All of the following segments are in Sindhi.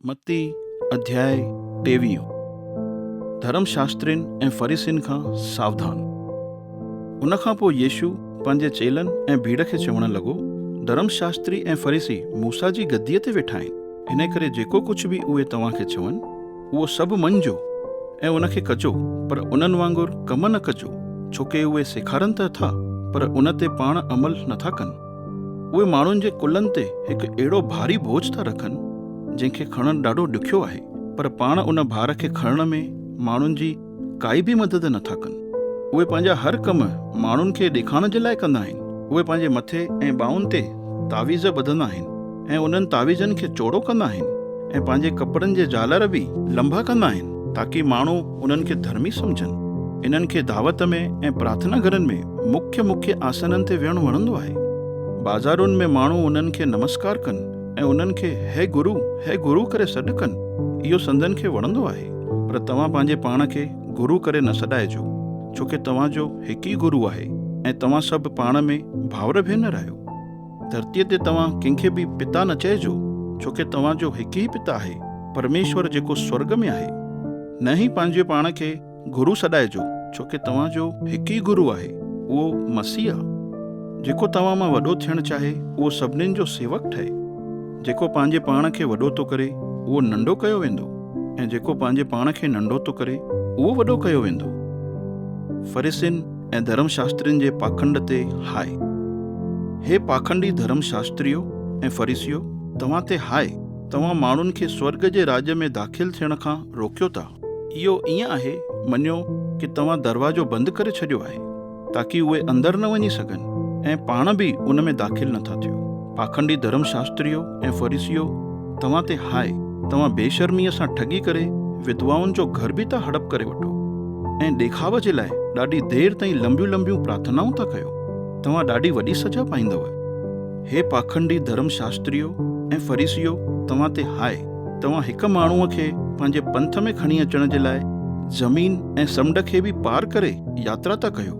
متي اڌياء ٽيويهون، ڌرم شاسترين ۽ فريسين کان ساوڌان. ان کان پوء يسوع پنهنجي چيلن ۽ ڀيڙ کي چوڻ لڳو، ڌرم شاستري ۽ فريسي موسيٰ جي گديء تي ويٺا آهن، انهي ڪري جيڪو ڪجهه به اهي توهان کي چون، اهو سڀ مڃجو ۽ ان کي ڪجو، پر انهن وانگر ڪم نه ڪجو، ڇوڪه اهي سيکارن ته ٿا، پر ان تي پاڻ عمل نٿا ڪن. اهي ماڻهن جي ڪلهن تي هڪ اهڙو ڀاري بوجهه ٿا رکن، جنهن کي کڻڻ ڏاڍو ڏکيو آهي، پر پاڻ ان ڀار کي کڻڻ ۾ ماڻهن جي ڪائي به مدد نه ٿا ڪن. اهي پنهنجا هر ڪم ماڻهن کي ڏيکارڻ جي لاء ڪندا آهن. اهي پنهنجي مٿي ۽ ٻانهن تي تعويذ ٻڌندا آهن ۽ انهن تعويذن کي چوڙو ڪندا آهن ۽ پنهنجي ڪپڙن جي جالر به لنبا ڪندا آهن، تاڪي ماڻهو انهن کي ڌرمي سمجهن. انهن کي دعوت ۾ ۽ پرارٿنا گهرن ۾ مکيه مکيه آسنن تي ويهڻ وڻندو آهي. بازارن ۾ ماڻهو انهن کي نمسڪار ڪن ۽ انهن کي هي گرو، هي گرو ڪري سڏ ڪن، اهو سندن کي وڻندو آهي. پر توهان پنهنجي پاڻ کي گرو ڪري نه سڏائجو، ڇو ڪي توهان جو هڪ ئي گرو آهي ۽ توهان سڀ پاڻ ۾ ڀائر ڀينر آهيو. ڌرتيء تي توهان ڪنهن کي به پتا نه چئجو، ڇو ڪي توهان جو هڪ ئي پتا آهي، پرميشور جيڪو سورڳ ۾ آهي. نه ئي پنهنجي پاڻ کي گرو سڏائجو، ڇو ڪي توهان جو هڪ ئي گرو آهي، اهو مسيح آ. جيڪو توهان مان وڏو ٿيڻ چاهي، اهو سڀنين جو سيوڪ ٺهي. جيڪو پنهنجي پاڻ کي وڏو ٿو ڪري، اهو ننڍو ڪيو ويندو ۽ جيڪو پنهنجي پاڻ کي ننڍو ٿو ڪري، اهو وڏو ڪيو ويندو. فريسين ۽ ڌرم شاسترين جي پاکنڊ تي هاء! هي پاکنڊي ڌرم شاستريو ۽ فريسيو، توهان تي هاء! توهان ماڻهن کي سورڳ جي راڄ ۾ داخل ٿيڻ کان روڪيو ٿا. اهو ائين آهي مڃيو ڪي توهان دروازو بند ڪري ڇڏيو آهي، تاڪي اهي اندر نه وڃي سگهن ۽ پاڻ به ان ۾ داخل نه ٿا ٿيو. پاکنڊي ڌرم شاستريو ۽ فريسيو، توهان تي هاء! توهان بي شرميء سان ٺڳي ڪري وڌوائن جو گهر به ٿا هڙپ ڪري وٺو ۽ ڏيکاء جي لاء ڏاڍي دير تائين لنبيون لنبيون پرارٿنائون ٿا ڪيو. توهان ڏاڍي وڏي سزا پائيندؤ. هي پاکنڊي ڌرم شاستريو ۽ فريسيو، توهان تي هاء! توهان هڪ ماڻهوء کي پنهنجي پنٿ ۾ کڻي اچڻ جي لاء زمين ۽ سمنڊ کي به پار ڪري ياترا ٿا ڪيو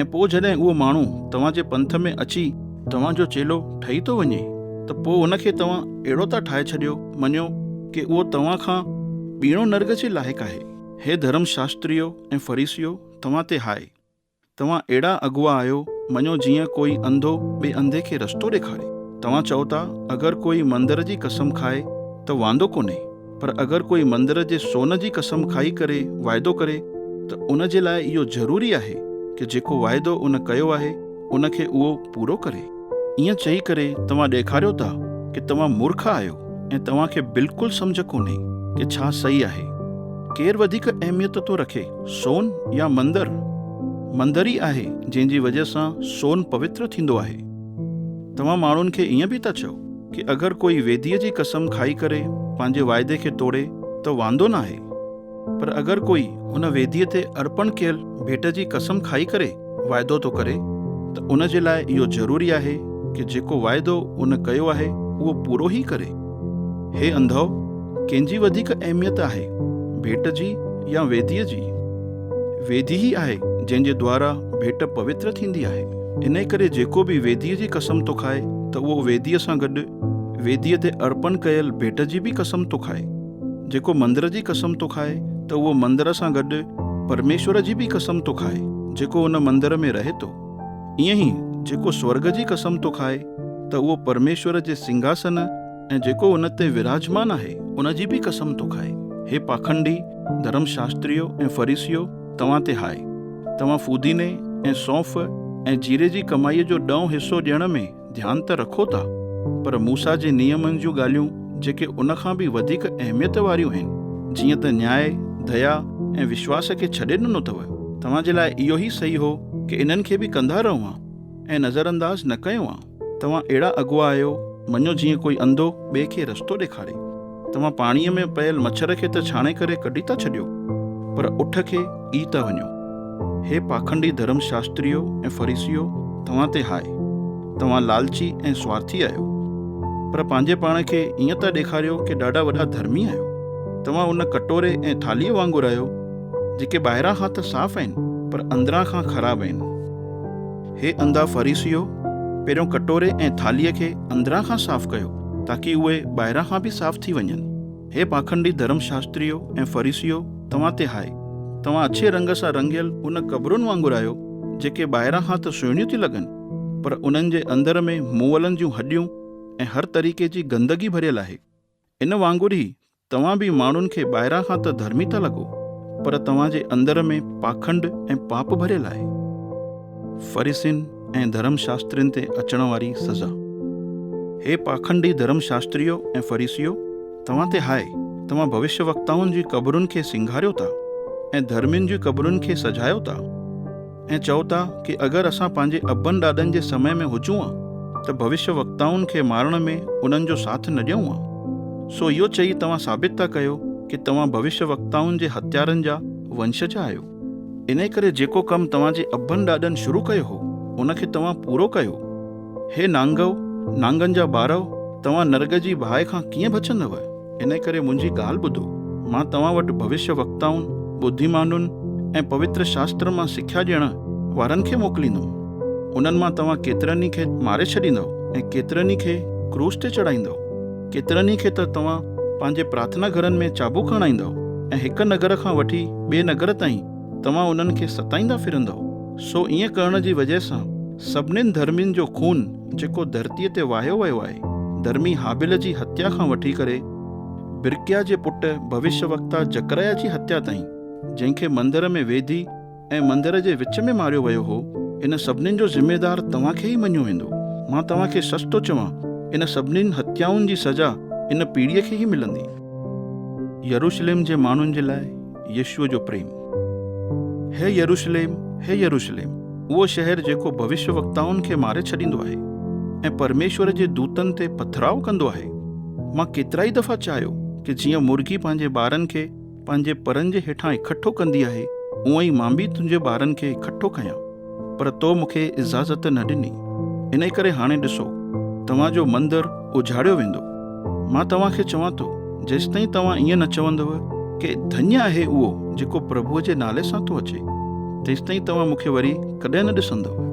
۽ پوء جڏهن اهو ماڻهو توهان جي پنٿ ۾ اچي توهان جو چيلو ٺهي ٿو وڃي ته پوء ان کي توهان اهڙو ٿا ٺاهي ڇڏيو مڃيو ڪي اهو توهان کان ٻيڻو نرڳ جي لائق آهي. هي ڌرم شاستريو ۽ فريسيو، توهان تي هاء! توهان اهڙا اغوا آهيو، مڃو جيئن ڪوئي انڌو ٻئي انڌي کي رستو ڏيکاري. توهان چئو ٿا، اگر ڪوئي مندر جي قسم کائي ته واندو ڪونهي، پر اگر ڪوئي مندر جي سون جي قسم کائي ڪري واعدو ڪري ته ان جي لاء اهو ضروري آهي ڪه جيڪو واعدو ان ڪيو آهي ان کي اهو پورو ڪري. ائين چئي ڪري توهان ڏيکاريو ٿا ڪه توهان مورک آهيو ۽ توهان کي بلڪل سمجهه ڪونهي ڪه ڇا صحيح آهي. ڪير وڌيڪ اهميت ٿو رکي، سون يا مندر؟ مندر ئي آهي جنهن جي وجهه سان سون پوتر ٿيندو آهي. توهان ماڻهن کي ائين به ٿا چئو ڪي اگر ڪوئي ويديء جي قسم کائي ڪري پنهنجي واعدي کي توڙي ته واندو ناهي، پر اگر ڪوئي ان ويديء تي ارپڻ ڪيل ڀيٽ جي قسم کائي ڪري واعدو ٿو ڪري ته ان جي لاء اهو ضروري آهي ڪي جيڪو واعدو ان ڪيو آهي اهو پورو ئي ڪري. هي انڌؤ! ڪنهن جي وڌيڪ اهميت آهي، ڀيٽ جي يا ويديء جي؟ ويدي ئي آهي جنهن جي دوارا ڀيٽ پوتر ٿيندي آهي. انهيء ڪري جيڪو به ويديء جي قسم ٿو کائي ته اهو ويديء سان گڏ ويديء تي ارپڻ ڪيل ڀيٽ جي به قسم ٿو کائي. جيڪو مندر جي قسم ٿو کائي ته اهو مندر سان گڏ پرميشور جي به قسم ٿو کائي جيڪو ان مندر ۾ رهي ٿو. ائين ئي جيڪو سورڳ جي قسم ٿو کائي ته اهو پرميشور جي سنگهاسن ۽ جيڪو ان تي وراجمان آهي، ان جي به قسم ٿو کائي. هي پاکنڊي ڌرم شاستريو ۽ فريسيو، توهان تي هاء! توهان ڦوديني ۽ سونف ۽ جيري جي ڪمائيء جو ڏهون حصو ڏيڻ ۾ ڌيان ته رکو ٿا، پر موسيٰ جي نيمن جون ڳالهيون جيڪي ان کان به وڌيڪ اهميت واريون آهن، جيئن ته نياء، ديا ۽ وشواس کي ڇڏي ڏنو اٿو. توهان جي لاء اهو ئي صحيح هو ڪي انهن کي به ڪندا رهو ها ۽ نظرانداز نه ڪيو ها. توهان اهڙا اغوا آهيو، مڃو جيئن ڪوئي انڌو ٻئي کي رستو ڏيکاري. توهان پاڻيء ۾ پيل مڇر کي ته ڇاڻي ڪري ڪڍي ٿا ڇڏيو، پر اٺ کي ڳهي ٿا وڃو. هي پاکنڊي ڌرم شاستريو ۽ فريسيو، توهان تي هاء! توهان لالچي ۽ سوارٿي آهيو، پر پنهنجي پاڻ کي ائين ٿا ڏيکاريو ڪي ڏاڍا وڏا ڌرمي آهيو. توهان ان ڪٽوري ۽ ٿالهيء وانگر آهيو، جيڪي ٻاهران کان ته صاف آهن، پر اندران کان خراب آهن. هي انڌا فريسيو! پهريون ڪٽوري ۽ ٿالهيء کي اندران کان صاف ڪيو، تاڪي اهي ٻاهران کان به صاف ٿي وڃن. هي پاکنڊي ڌرم شاستريو ۽ فريسيو، توهان تي هاء! توهان اڇي رنگ سان رڱيل ان قبرن وانگر آهيو، جيڪي ٻاهران کان ته سهڻيون ٿيون لڳن، پر انهن جي اندر ۾ مئلن جون هڏيون ۽ هر طريقي جي گندگي ڀريل آهي. ان وانگر ئي توهان به ماڻهن کي ٻاهران کان ته ڌرمي ٿا لڳو، پر توهان جي اندر ۾ پاکنڊ ۽ پاپ ڀريل آهي. فريسين ۽ ڌرم شاسترين تي اچڻ واري سزا. هي پاکنڊي ڌرم شاستريو ۽ فريسيو، توهان تي هاء! توهان ڀوشيه وڪتائن جي قبرن کي سينگاريو ٿا ۽ ڌرمين جي قبرن کي سجايو ٿا ۽ چئو ٿا ڪي اگر اسان پنهنجي ابن ڏاڏن جي سمي ۾ هجون ها ته ڀوشيه وڪتائن کي مارڻ ۾ انهن جو ساٿ نه ڏيون ها. سو اهو چئي توهان ثابت ٿا ڪيو ڪي توهان ڀوشيه وڪتائن جي هتيارن جا ونشج آهيو. انهيء ڪري جيڪو ڪم توهان جي ابن ڏاڏن شروع ڪيو هو، ان کي توهان پورو ڪيو. هي نانگؤ، نانگن جا ٻارؤ، توهان نرڳ جي باهه کان ڪيئن بچندؤ؟ انهيء ڪري منهنجي ڳالهه ٻڌو. مان توهان وٽ ڀوشيه وڪتائن، ٻڌيمانن ۽ پوتر شاستر مان سکيا ڏيڻ وارن کي موڪليندم. انهن مان توهان ڪيترن ئي کي ماري ڇڏيندؤ ۽ ڪيترن ئي کي ڪروس تي چڙهائيندؤ. ڪيترن ئي کي ته توهان پنهنجي پرارٿنا گهرن ۾ چابوڪ هڻائيندؤ ۽ هڪ نگر کان وٺي ٻئي نگر تائين توهان انهن کي ستائيندا ڦرندؤ. سو ائين ڪرڻ جي وجهه سان سڀنين ڌرمين جو خون جيڪو ڌرتيء تي واهيو ويو آهي، ڌرمي هابيل جي هتيا کان وٺي ڪري برڪيا جي پٽ ڀوشيه وڪتا زڪريا جي هتيا تائين، جنهن کي مندر ۾ ويڌي ۽ مندر جي وچ ۾ ماريو ويو هو، ان سڀنين جو ذميدار توهان کي ئي مڃيو ويندو. مان توهان کي سچ ٿو چوان، ان سڀنين هتيائن جي سزا ان پيڙهيء کي ئي ملندي. يروشليم جي ماڻهن جي لاء يسوع جو پريم. هي يروشليم، هي يروشليم، اهو شهر جيڪو ڀوشيه وڪتائن کي ماري ڇڏيندو آهي ۽ پرميشور جي دوتن تي پٿراء ڪندو آهي. مان ڪيترائي دفعا چاهيو ڪي جيئن مرغي پنهنجي ٻارن کي پنهنجي پرن جي هيٺان اڪٺو ڪندي آهي، اونئن ئي مان به تنهنجي ٻارن کي اڪٺو ڪيان، پر تو مون کي اجازت نه ڏني. انهيء ڪري هاڻي ڏسو، توهان جو مندر اجاڙيو ويندو. مان توهان کي چوان ٿو، جيستائين توهان ائين نه چوندؤ ڪي ڌنيه آهي اهو جيڪو پرڀوء جي نالي سان ٿو اچي، تيستائين توهان مون کي وري ڪڏهن نه ڏسندؤ.